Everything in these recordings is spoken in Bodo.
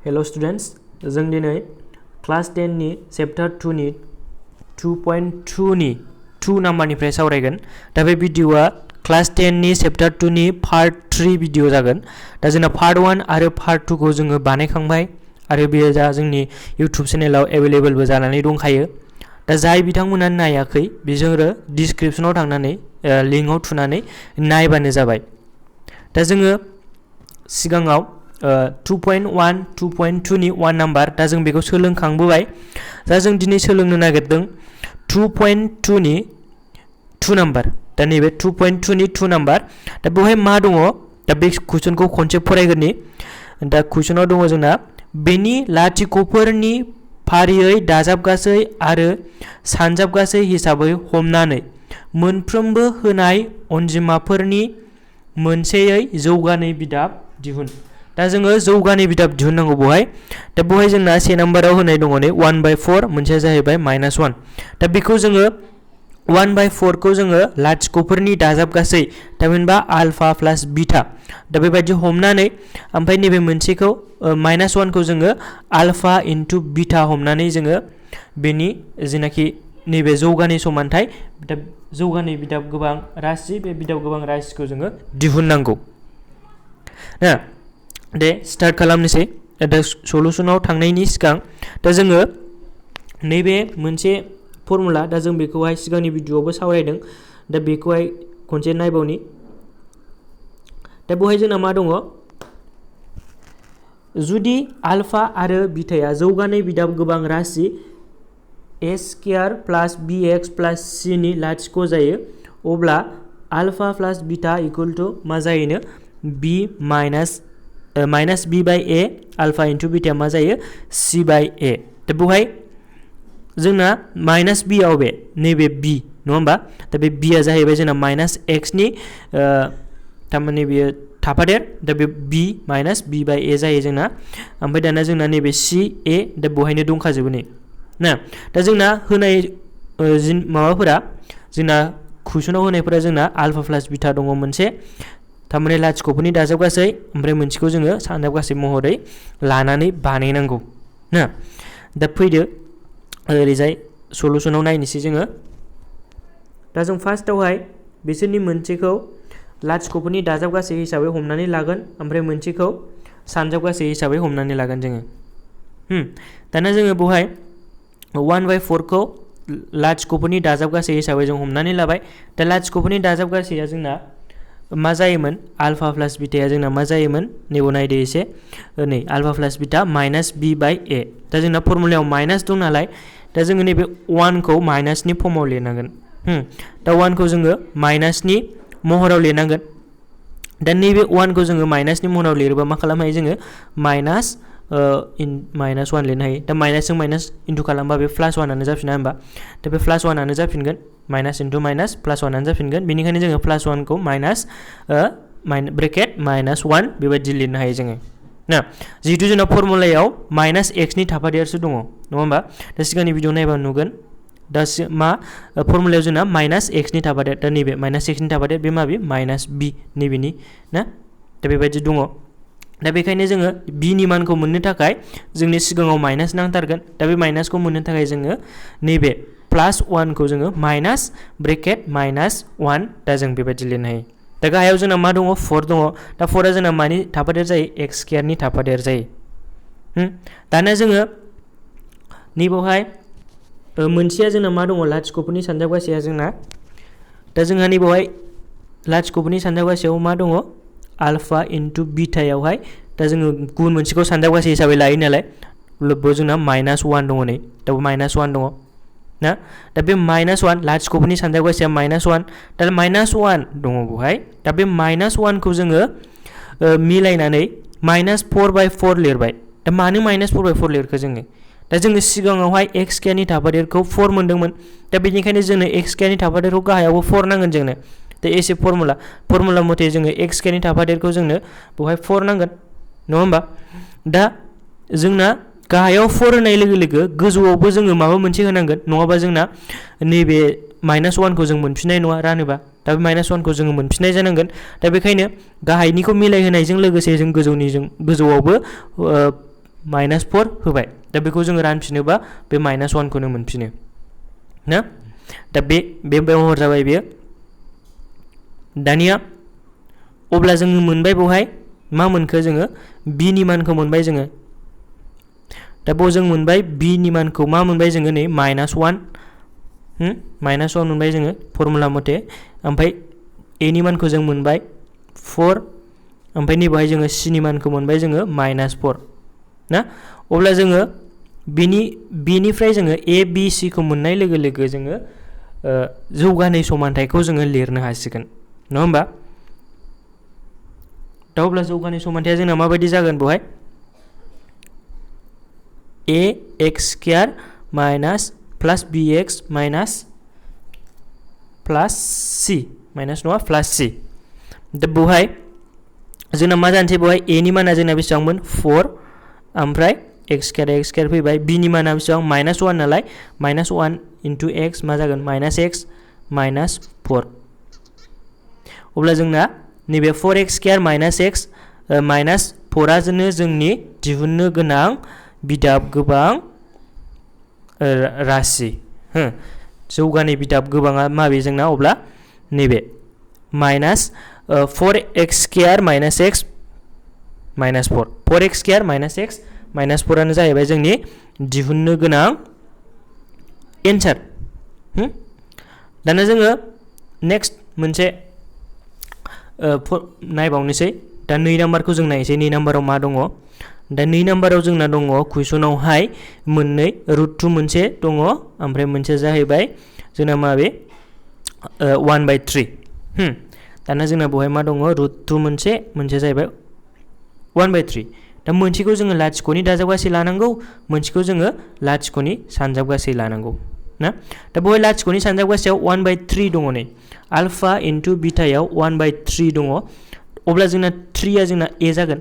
Hello students, जों दिनै क्लास 10 नि चैप्टर 2 नि 2.2 नि 2 नम्बरनिफ्राय सावरायगोन। दा बे भिडिअआ क्लास 10 नि चैप्टर 2 नि पार्ट 3 भिडिअ जागोन। दा जोंना पार्ट 1 आरो पार्ट 2 खौ जोङो बानायखांबाय आरो बेयो दा जोंनि YouTube चेनेलाव अवेलेबलबो जानानै दंखायो। दा जाय बिथांमोना नायाखै बिसोरो डिसक्रिप्शनाव थांनानै लिंकआव थुनानै नायबानो जाबाय। दा जोङो सिगाङाव 2.1 2.2 नि 1 नम्बर दा जों बेखौ सोलोंखांबोबाय। दा जों दिनै सोलोंनो नागिरदों 2.2 नि 2 नम्बर। दा नैबे 2.2 नि 2 नम्बर दा बेवहाय मा दङ दा बे कुइसनखौ खनसे फरायग्रोनि। दा कुइसनाव दङ जोंना बेनि लाथिख'फोरनि फारियै दाजाबगासै आरो सानजाबगासै हिसाबै हमनानै मोनफ्रोमबो होनाय अनजिमाफोरनि मोनसेयै जौगानै बिदाब दिहुन। दा जोङो जौगानै बिदाब दिहुननांगौ बेवहाय। दा बेवहाय जोंना से नम्बराव होनाय दङ नै 1/4 मोनसेया जाहैबाय -1। दा बेखौ जोङो 1/4 खौ जोङो लाथिख'फोरनि दाजाबगासै थामहिनबा आल्फा प्लास बिटा दा बेबायदि हमनानै ओमफ्राय नैबे मोनसेखौ -1 खौ जोङो आल्फा इनटु बिटा हमनानै जोङो बेनि जेनाखि नैबे जौगानै समानथाय दा जौगानै बिदाब गोबां राशि बे बिदाब गोबां राशिखौ जोङो दिहुननांगौ। ना दे स्टार्ट खालामनोसै। दा सलुशनाव थांनायनि सिगां दा जोङो नैबे मोनसे फर्मुला दा जों बेखौहाय सिगांनि भिडिअआवबो सावरायदों। दा बेखौहाय खनसे नायबावनि। दा बेवहाय जोंना मा दङ जुदि आल्फा आरो बिटाया जौगानै बिदाब गोबां राशि a square plus bx plus c नि लाथिख' जायो अब्ला alpha plus beta equal to मा जायोनो b minus b bye a alpha into बिटाया मा जायो c बाय a। दा बेवहाय जोंना माइनास b आव बे नैबे b नङा होमबा। दा बे b आ जाहैबाय जोंना माइनास x नि थारमाने बेयो थाफादेर। दा बे b minus b bye a जायो जोंना। ओमफ्राय दाना जोंना नैबे c a दा बेवहायनो दंखाजोबो नै ना। दा जोंना होनाय माबाफोरा जोंना कुइसनाव होनायफोरा जोंना आल्फा प्लास बिटा दङ मोनसे थारमाने लाथिख'फोरनि दाजाबगासै ओमफ्राय मोनसेखौ जोङो सानजाबगासै महरै लानानै बानायनांगौ ना। दा फैदो ओरैजाय सलुशनाव नायनोसै जोङो। दा जों फार्स्टआवहाय बिसोरनि मोनसेखौ लाथिख'फोरनि दाजाबगासै हिसाबै हमनानै लागोन ओमफ्राय मोनसेखौ सानजाबगासै हिसाबै हमनानै लागोन जोङो। दाना जोङो बेवहाय 1/4 खौ लाथिख'फोरनि दाजाबगासै हिसाबै जों हमनानै लाबाय। दा लाथिख'फोरनि दाजाबगासैया जोंना मा जायोमोन आल्फा प्लास बिटाया जोंना मा जायोमोन नैबाव नायदो एसे नै alpha plus beta minus b bye a। दा जोंना फर्मुलायाव माइनास दं नालाय दा जोङो नैबे 1 खौ माइनासनि फर्माव लिरनांगोन। दा 1 खौ जोङो माइनासनि महराव लिरनांगोन। दा नैबे 1 खौ जोङो माइनासनि महराव लिरोबा मा खालामनो हायो जोङो माइनास 1 लिरनो हायो। दा माइनासजों माइनास इन्टु खालामबा बे प्लास 1 जाफिना होमबा। दा बे प्लास 1 जाफिनगोन माइनास इन्टु माइनास प्लास 1 जाफिनगोन। बेनिखायनो जोङो प्लास 1 खौ माइनास ब्रेकेट -1 बेबायदि लिरनो हायो जोङो ना। जिहेतु जोंना फर्मुलायाव माइनास x नि थाफादेरसो दङ नङा होमबा। दा सिगांनि भिडिअ नायबा नुगोन दा मा फर्मुलायाव जोंना माइनास x नि थाफादेर। दा नैबे माइनास x नि थाफादेर बे माबे माइनास b नैबेनि ना। दा बेबायदि दङ। दा बेखायनो जोङो b नि मानखौ मोननो थाखाय जोंनि सिगाङाव माइनास नांथारगोन। दा बे माइनासखौ मोननो थाखाय जोङो नैबे प्लास 1 खौ जोङो माइनास ब्रेकेट -1 दा जों बेबायदि लिरनो हायो। दा गाहायाव जोंना मा दङ 4 दङ। दा 4 आ जोंना मानि थाफादेर जायो x स्क्वायरनि थाफादेर जायो। दाना जोङो नैबावहाय मोनसेया जोंना मा दङ लाथिख'फोरनि सानजाबगासैया जोंना दा जोंहा नैबावहाय लाथिख'फोरनि सानजाबगासैयाव मा दङ आल्फा इनटु बिटायावहाय दा जोङो गुबुन मोनसेखौ सानजाबगासै हिसाबै लायो नालाय बेयाव जोंना -1 दङ नै। दा -1 दङ ना। दा बे -1 लाथिख'फोरनि सानजाबगासैया -1 दा -1 दङ बेवहाय। दा बे -1 खौ जोङो मिलायनानै -4/4 लिरबाय। दा मानो -4/4 लिरखो जोङो दा जोङो सिगाङावहाय x स्क्वायरनि थाफादेरखौ 4 मोनदोंमोन। दा बेनिखायनो जोंनो x स्क्वायरनि थाफादेरखौ गाहायावबो 4 नांगोन जोंनो। दा एसे फर्मुला मथे जोङो x स्क्वायरनि थाफादेरखौ जोंनो बेवहाय 4 नांगोन नङा होमबा। दा जोंना गाहायाव 4 होनाय लोगो लोगो गोजौआवबो जोङो माबा मोनसे होनांगोन नङाबा जोंना नैबे -1 खौ जों मोनफिननाय नङा रानोबा। दा बे -1 खौ जोङो मोनफिननाय जानांगोन। दा बेखायनो गाहायनिखौ मिलायहोनायजों लोगोसे जों गोजौआवबो -4 होबाय दा बेखौ जोङो रानफिनोबा बे -1 खौनो मोनफिनो ना दा बे महर जाबाय बेयो दानिया अब्ला जों मोनबाय बेवहाय मा मोनखो जोङो b नि मानखौ मोनबाय जोङो दा बेयाव जों मोनबाय b नि मानखौ मा मोनबाय जोङो नै -1 -1 मोनबाय जोङो फर्मुला मथे ओमफ्राय a नि मानखौ जों मोनबाय 4 ओमफ्राय नैबेहाय जोङो c नि मानखौ मोनबाय जोङो -4 ना अब्ला जोङो बेनिफ्राय जोङो a b c खौ मोननाय लोगो लोगो जोङो जौगानाय समानथायखौ जोङो लिरनो हासिगोन नङा होमबा दा अब्ला जौगानाय समानथाया जोंना माबायदि जागोन बेवहाय ax² माइनास प्लास bx माइनास प्लास c माइनास नङा प्लास c दा बेवहाय जोंना मा जानोसै बेवहाय a नि माना जोंना बेसेबांमोन 4 ओमफ्राय x² फैबाय b नि माना बेसेबां -1 नालाय -1 into x मा जागोन -x माइनास 4 अब्ला जोंना नैबे 4x² माइनास x माइनास 4 जोंनो जोंनि दिहुननो गोनां बिदाब गोबां राशि जौगानाय बिदाब गोबाङा माबे जोंना अब्ला नैबे -4x² minus x minus 4 4x² minus x minus 4 आनो जाहैबाय जोंनि दिहुननो गोनां एन्सार दाना जोङो नेक्स्ट मोनसे नायबावनोसै दा 2 नाम्बारखौ जों नायनोसै 2 नाम्बाराव मा दङ दा 2 नाम्बाराव जोंना दङ कुइसनावहाय मोननै √2 मोनसे दङ ओमफ्राय मोनसे जाहैबाय जोंना माबे 1/3 दाना जोंना बेवहाय मा दङ √2 मोनसे जाहैबाय 1/3 दा मोनसेखौ जोङो लाथिख'नि दाजाबगासै लानांगौ मोनसेखौ जोङो लाथिख'नि सानजाबगासै लानांगौ ना दा बेवहाय लाथिख'नि सानजाबगासैयाव 1/3 दङ नै आलफा इनटु बिटायाव 1/3 दङ अब्ला जोंना 3 आ जोंना a जागोन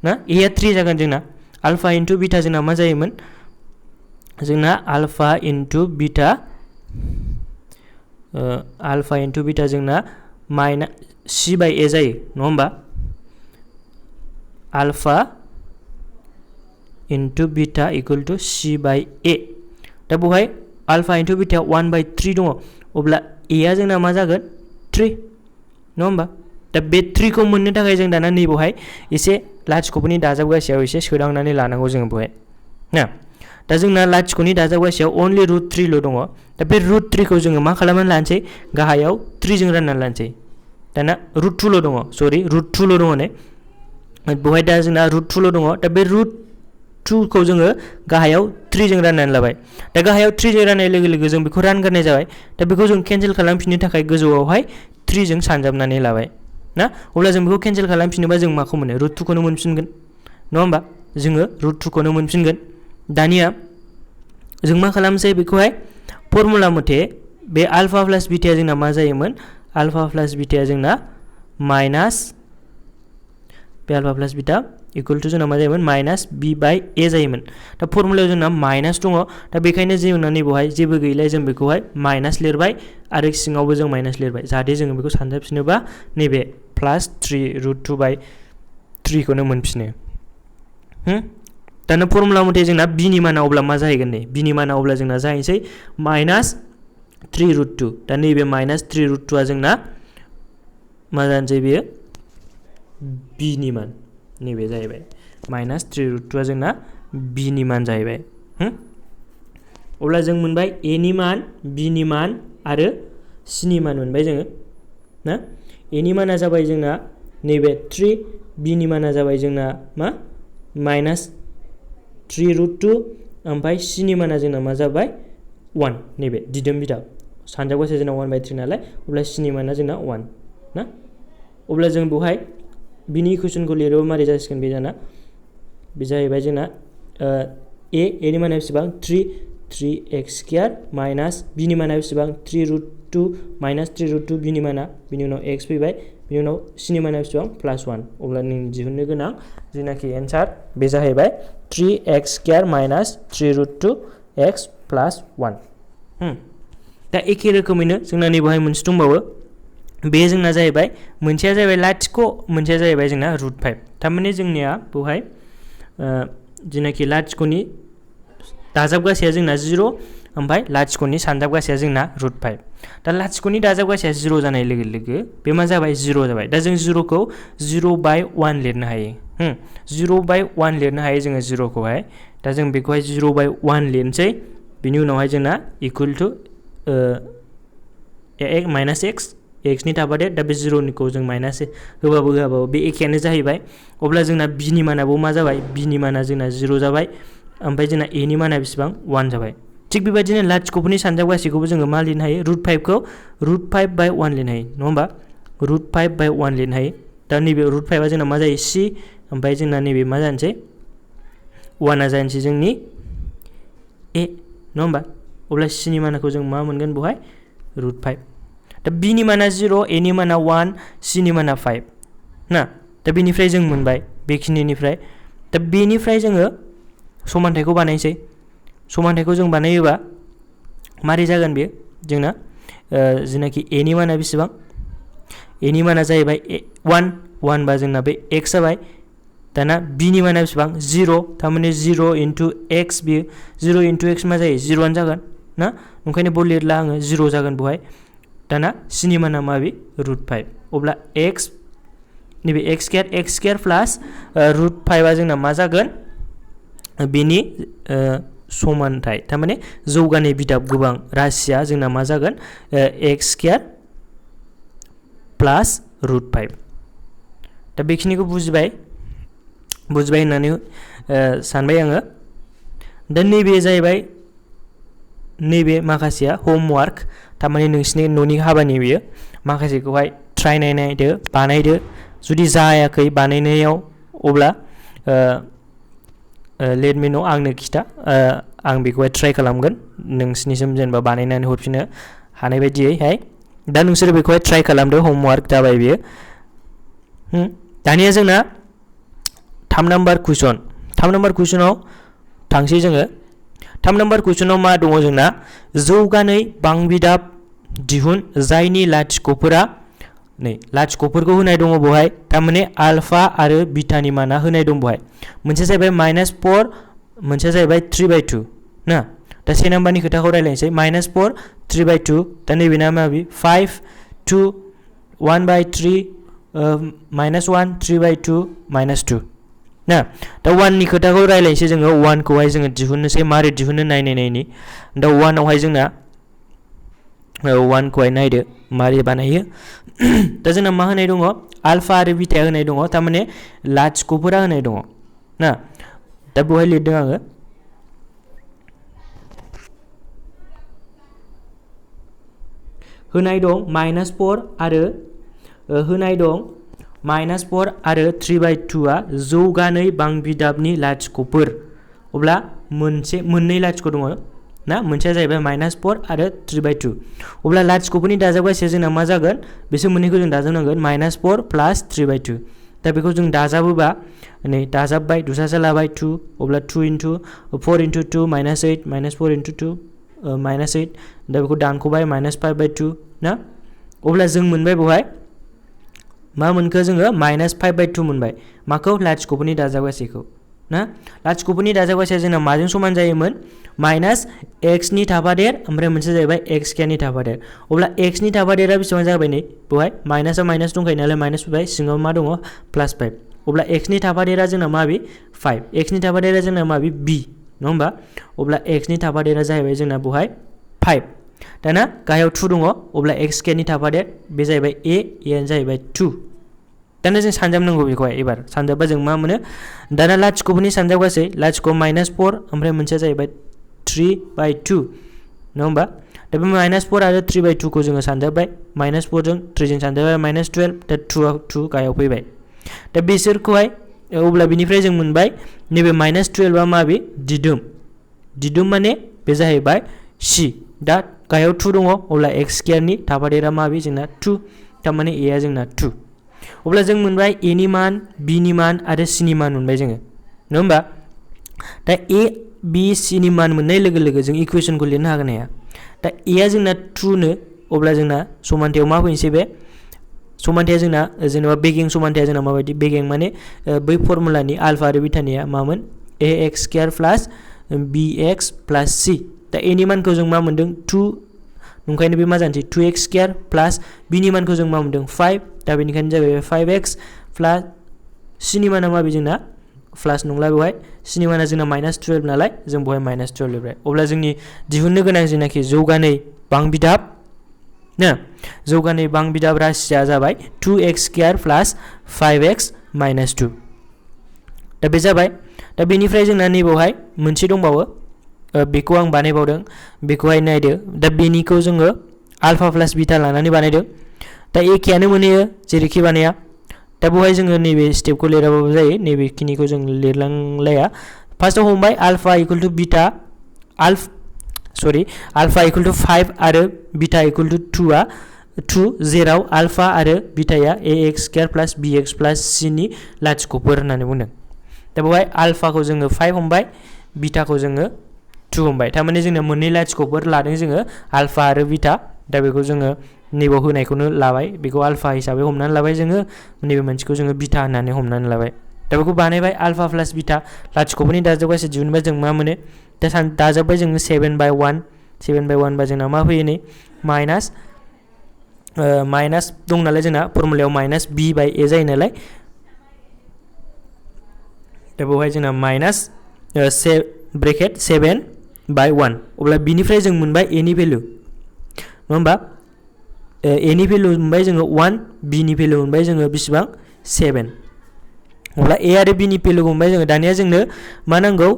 ना a आ 3 जागोन जोंना आलफा इनटु बिटा जोंना मा जायोमोन जोंना आलफा इनटु बिटा जोंना -c/a जायो नङा होमबा alpha into beta equal to c/a दा बेवहाय आलफा इनटु बिटा 1/3 दङ अब्ला a आ जोंना मा जागोन 3 नङा होमबा दा बे 3 खौ मोननो थाखाय जों दाना नैबेवहाय एसे लाथिख'फोरनि दाजाबगासैयाव एसे सोदांनानै लानांगौ जोङो बेवहाय ना दा जोंना लाथिख'नि दाजाबगासैयाव अनलि √3 ल' दङ दा बे √3 खौ जोङो मा खालामनानै लानोसै गाहायाव 3 जों राननानै लानोसै दाना √2 ल' दङ सरि √2 ल' दङ नै बेवहाय दा जोंना √2 ल' दङ दा बे √2 खौ जोङो गाहायाव 3 जों राननानै लाबाय दा गाहायाव 3 जों राननाय लोगो लोगो जों बेखौ रानगारनाय जाबाय दा बेखौ जों केन्सेल खालामफिननो थाखाय गोजौआवहाय 3 जों सानजाबनानै लाबाय ना अब्ला जों बेखौ केन्सेल खालामफिनोबा जों माखौ मोनो √2 खौनो मोनफिनगोन नङा होमबा जोङो √2 खौनो मोनफिनगोन दानिया जों मा खालामसै बेखौहाय फर्मुला मथे बे आलफा प्लास बिटाया जोंना मा जायोमोन आलफा प्लास बिटाया जोंना माइनास बे आलफा प्लास बिटा इक्वल टु जोंना मा जायोमोन -b/a जायोमोन दा फर्मुलायाव जोंना माइनास दङ दा बेखायनो जोंना नैबेवहाय जेबो गैयैलाय जों बेखौहाय माइनास लिरबाय आरो सिङावबो जों माइनास लिरबाय जाहाथे जोङो बेखौ सानजाबफिनोबा नैबे +3 √2/3 खौनो मोनफिनो दाना फर्मुला मथे जोंना b नि माना अब्ला मा जाहैगोन नै b नि माना अब्ला जोंना जाहैसै -3 √2 दा नैबे -3 √2 आ जोंना मा जानोसै बेयो b नि मान नैबे जाहैबाय -3 √2 आ जोंना b नि मान जाहैबाय अब्ला जों मोनबाय a नि मान b नि मान आरो c नि मान मोनबाय जोङो ना a नि माना जाबाय जोंना नैबे 3 b नि माना जाबाय जोंना मा -3 √2 ओमफ्राय c नि माना जोंना मा जाबाय 1 नैबे दिदोम बिदाब सानजाबगासै जोंना 1/3 नालाय अब्ला c नि माना जोंना 1 ना अब्ला जों बेवहाय बिनि इकुवेसनखौ लिरोबा मारै जासिगोन बे जाना बे जाहैबाय जोंना a नि माना बेसेबां 3x² माइनास b नि माना बेसेबां 3 √2 -3 √2 b नि माना बिनि उनाव x फैबाय बिनि उनाव c नि माना बेसेबां +1 अब्ला नों दिहुननो गोनां जेनाखि एन्सार बे जाहैबाय 3x² -3 √2 x +1 दा एखे रोखोमैनो जोंना नैबेहाय मोनसे दंबावो बे जोंना जाहैबाय मोनसेया जाहैबाय लाथिख' मोनसेया जाहैबाय जोंना √5 थारमाने जोंनिया बेवहाय जेनाखि लाथिख'नि दाजाबगासेया जोंना 0 ओमफ्राय लाथिख'नि सानजाबगासेया जोंना √5 दा लाथिख'नि दाजाबगासेया 0 जानाय लोगो लोगो बे मा जाबाय 0 जाबाय दा जों 0खौ 0/1 लिरनो हायो 0/1 लिरनो हायो जोङो 0खौहाय दा जों बेखौहाय 0/1 लिरनोसै बिनि उनावहाय जोंना इक्वल टु माइनास एक्स नि थाफादेर दा बे 0निखौ जों माइनास होबाबो होआबाबो बे एखेयानो जाहैबाय अब्ला जोंना b नि मानाबो मा जाबाय b नि माना जोंना 0 जाबाय ओमफ्राय जोंना a नि माना बेसेबां 1 जाबाय थिग बेबायदिनो लाथिख'फोरनि सानजाबगासेखौबो जोङो मा लिरनो हायो √5खौ √5/1 लिरनो हायो नङा होमबा √5/1 लिरनो हायो दा नैबे √5आ जोंना मा जायो c ओमफ्राय जोंना नैबे मा जानोसै 1आ जानोसै जोंनि a नङा होमबा अब्ला c नि मानाखौ जों मा मोनगोन बेवहाय √5 दा b नि माना 0 a नि माना 1 c नि माना 5 ना दा बेनिफ्राय जों मोनबाय बेखिनिनिफ्राय दा बेनिफ्राय जोङो समानथायखौ बानायनोसै समानथायखौ जों बानायोबा मारै जागोन बेयो जोंना जेनाखि a नि माना बेसेबां a नि माना जाहैबाय 1 बा जोंना बे x जाबाय दाना b नि माना बेसेबां 0 थारमाने 0 * x बेयो 0 * x मा जायो 0 आनो जागोन ना ओंखायनो बेयाव लिरला आङो 0 जागोन बेवहाय दाना c नि माना मा बे √5 अब्ला x नैबे x² प्लास √5आ जोंना मा जागोन बेनि समानथाय थारमाने जौगानाय बिदाब गोबां राशिया जोंना मा जागोन x² प्लास √5 दा बेखिनिखौ बुजिबाय होननानै सानबाय आङो दा नैबे जाहैबाय नैबे माखासेया होमवर्क थारमाने नोंसिनि न'नि हाबानि बेयो माखासेखौहाय ट्राइ नायदो बानायदो जुदि जायाखै बानायनायाव अब्ला लेट मी नो आंनो खिथा आं बेखौहाय ट्राइ खालामगोन नोंसिनिसिम जेनेबा बानायनानै हरफिननो हानाय बायदियैहाय दा नोंसोरो बेखौहाय ट्राइ खालामदो होमवर्क जाबाय बेयो दानिया जोंना 3 नाम्बार कुइसनाव थांसै जोङो 3 नाम्बार कुइसनाव मा दङ जोंना जौगानाय बांबिदाब दिहुन जायनि लाथिख'फोरा नै लाथिख'फोरखौ होनाय दङ बेवहाय थारमाने आलफा आरो बिटानि माना होनाय दं बेवहाय मोनसे जाहैबाय -4 मोनसे जाहैबाय 3/2 ना दा 1 नाम्बारनि खोथाखौ रायलायनोसै -4 3/2 दा नैबेना माबि 5 2 1/3 -1 3/2 -2 ना दा 1 नि खोथाखौ रायलायनोसै जोङो 1 खौहाय जोङो दिहुननोसै मारै दिहुननो नायनायनि दा 1 आवहाय जोंना 1 खौहाय नायदो मारै बानायो दा जोंना मा होनाय दङ आलफा आरो बिटा होनाय दङ थारमाने लाथिख'फोरा होनाय दङ ना दा बेवहाय लिरदों आङो होनाय दं -4 आरो होनाय दं -4 आरो 3/2 आ जौगानाय बांबिदाबनि लाथिख'फोर अब्ला मोननै लाथिख' दङ ना मोनसेया जाहैबाय -4 आरो 3/2 अब्ला लाथिख'फोरनि दाजाबगासेया जोंना मा जागोन बिसोर मोननैखौ जों दाजाबनांगोन -4 प्लास 3/2 दा बेखौ जों दाजाबोबा नै दाजाबबाय दुसासा लाबाय 2 अब्ला 2 * 4 * 2 -8 -4 * 2 -8 दा बेखौ दानख'बाय -5/2 ना अब्ला जों मोनबाय बेवहाय मा मोनखो जोङो -5/2 मोनबाय माखौ लाथिख'फोरनि दाजाबगासेखौ ना लाथिख'फोरनि दाजाबगासेया जोंना माजों समान जायोमोन -x नि थाफादेर ओमफ्राय मोनसे जाहैबाय x² नि थाफादेर अब्ला x नि थाफादेरा बेसेबां जाबाय नै बेवहाय माइनासा माइनास दंखायो नालाय माइनास फैबाय सिङाव मा दङ +5 अब्ला x नि थाफादेरा जोंना माबे 5 x नि थाफादेरा जोंना माबे b नङा होमबा अब्ला x नि थाफादेरा जाहैबाय जोंना बेवहाय 5 दाना गाहायाव 2 दङ अब्ला x² नि थाफादेर बे जाहैबाय आनो जाहैबाय 2 दाना जों सानजाबनांगौ बेखौहाय एबार सानजाबबा जों मा मोनो दाना लाथिख'फोरनि सानजाबगासै लाथिख' -4 ओमफ्राय मोनसेया जाहैबाय 3/2 नङा होमबा दा बे -4 आरो 3/2 खौ जोङो सानजाबबाय -4 जों 3 जों सानजाबबाय -12 दा 2 गाहायाव फैबाय दा बिसोरखौहाय अब्ला बिनिफ्राय जों मोनबाय नैबे -12 आ माबे दिदोम माने बे जाहैबाय c दा गाहायाव 2 दङ अब्ला x² नि थाफादेरा माबे जोंना 2 थारमाने a आ जोंना 2 अब्ला जों मोनबाय a नि मान b नि मान आरो c नि मान मोनबाय जोङो नङा होमबा दा a b c नि मान मोननाय लोगो लोगो जों इकुवेशनखौ लिरनो हागोन हाया दा a आ जोंना 2 नो अब्ला जोंना समानथायाव मा फैनोसै बे समानथाया जोंना जेनेबा बेगें समानथाया जोंना माबायदि बेगें माने बै फर्मुलानि आल्फा आरो बिटानिया मामोन ax square plus bx plus c दा a नि मानखौ जों मा मोनदों 2 ओंखायनो बे मा जानोसै 2x स्क्वायर प्लास b नि मानखौ जों मा मोनदों 5 दा बेनिखायनो जाबाय 5x प्लास c नि माना माबे जोंना प्लास नंला बेवहाय c नि माना जोंना -12 नालाय जों बेवहाय -12 लिरबाय अब्ला जोंनि दिहुननो गोनां जेनाखि जौगानै बांबिदाब ना जौगानै बांबिदाब राशिया जाबाय 2x स्क्वायर प्लास 5x - 2 दा बे जाबाय दा बेनिफ्राय जोंना नैबावहाय मोनसे दंबावो बेखौ आं बानायबावदों बेखौहाय नायदो दा बेनिखौ जोङो आल्फा प्लास बिटा लानानै बानायदों दा एखेयानो मोनहैयो जेरैखि बानाया दा बेवहाय जोङो नैबे स्टेपखौ लिराबाबो जायो नैबेखिनिखौ जों लिरलांलाया फार्स्टआव हमबाय alpha equal to beta alpha equal to 5 आरो बिटा इक्वल टु 2 आ 2 जेराव आल्फा आरो बिटाया ax square plus bx plus c नि लाथिख'फोर होननानै बुंदों दा बेवहाय आल्फाखौ जोङो 5 हमबाय बिटाखौ जोङो 2 हमबाय थारमाने जोंना मोननै लाथिख'फोर लादों जोङो आल्फा आरो बिटा दा बेखौ जोङो नैबाव होनायखौनो लाबाय बेखौ आल्फा हिसाबै हमनानै लाबाय जोङो नैबे मोनसेखौ जोङो बिटा होननानै हमनानै लाबाय दा बेखौ बानायबाय आल्फा प्लास बिटा लाथिख'फोरनि दाजाबगासै दिहुनबाय जों मा मोनो दा दाजाबबाय जोङो 7/1 बा जोंना मा फैयो नै माइनास दं नालाय जोंना फर्मुलायाव -b/a जायो नालाय दा बेवहाय जोंना ब्रेकेट 7/1 अब्ला बिनिफ्राय जों मोनबाय a नि भेलु नङा होमबा a नि भेलु मोनबाय जोङो 1 b नि भेलु मोनबाय जोङो बेसेबां 7 अब्ला a आरो b नि भेलु मोनबाय जोङो दानिया जोंनो मा नांगौ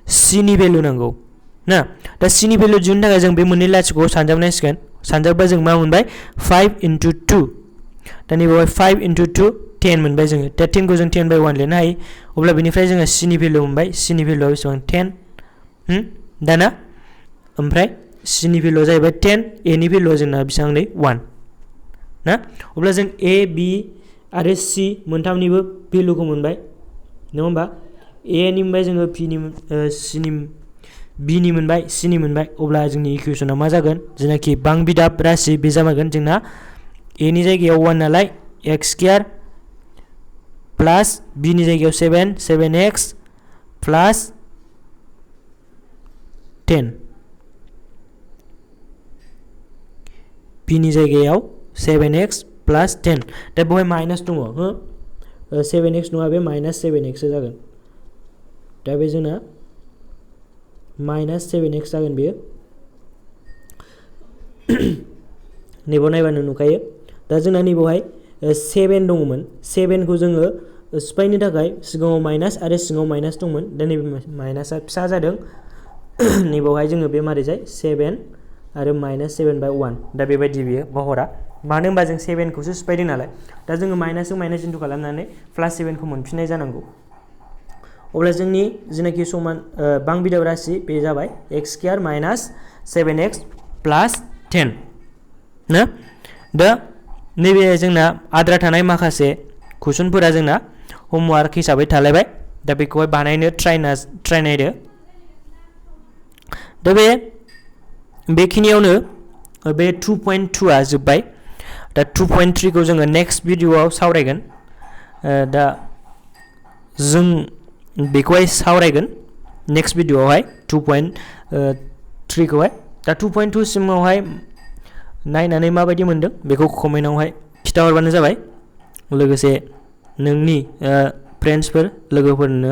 c नि भेलु नांगौ ना दा c नि भेलु दिहुननो थाखाय जों बे मोननै लाथिख'खौ सानजाबनांसिगोन सानजाबबा जों मा मोनबाय 5 × 2 दा नैबेवहाय 5 × 2 10 मोनबाय जोङो दा 10 खौ जों 10/1 लिरनो हायो अब्ला बेनिफ्राय जोङो c नि भेलु मोनबाय c नि भेलुआ बेसेबां 10 दाना ओमफ्राय c नि भेलुआ जाहैबाय 10 a नि भेलुआ जोंना बेसेबां नै 1 ना अब्ला जों a b आरो c मोनथामनिबो भेलुखौ मोनबाय नङा होमबा a नि मोनबाय जोङो b नि मोनबाय c नि मोनबाय अब्ला जोंनि इकुवेसना मा जागोन जेनाखि बांबिदाब राशि बे जागोन जोंना a नि जायगायाव 1 नालाय x स्क्वायर प्लास b नि जायगायाव 7x प्लास 10 b नि जायगायाव 7x प्लास 10 दा बेवहाय माइनास दङ 7x नङा बे -7x जागोन दा बे जोंना -7x जागोन बेयो नैबाव नायबानो नुखायो दा जोंना नैबावहाय 7 दङमोन 7 खौ जोङो सिफायनो थाखाय सिगाङाव माइनास आरो सिगाङाव माइनास दंमोन दा नैबे माइनासआ फिसा जादों नैबावहाय जोङो बे मारै जाय 7 आरो -7/1 दा बेबायदि बियो महरा मानो होनबा जों 7 खौसो सिफायदों नालाय दा जोङो माइनासजों माइनास इन्टु खालामनानै +7 खौ मोनफिननाय जानांगौ अब्ला जोंनि जेनाखि समान बांबिदाब राशि बे जाबाय x स्क्वायर - 7x + 10 ना दा नैबे जोंना आद्रा थानाय माखासे कुइसनफोरा जोंना होमवर्क हिसाबै थालायबाय दा बेखौहाय बानायनो ट्राइ नायदो दा बेखिनियावनो बे 2.2 आ जोब्बाय दा 2.3 खौ जोङो नेक्स्ट भिडिअआव सावरायगोन दा जों बेखौहाय सावरायगोन नेक्स्ट भिडिअआवहाय 2.3 खौहाय दा 2.2 सिमावहाय नायनानै माबायदि मोनदों बेखौ कमेन्टआवहाय खिथाहरबानो जाबाय लोगोसे नोंनि फ्रेन्ड्सफोर लोगोफोरनो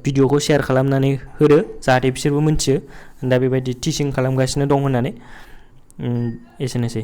भिडिअखौ शेयार खालामनानै होदो जाहाथे बिसोरबो मिन्थियो दा बेबायदि टिचिं खालामगासिनो दं होननानै एसेनोसै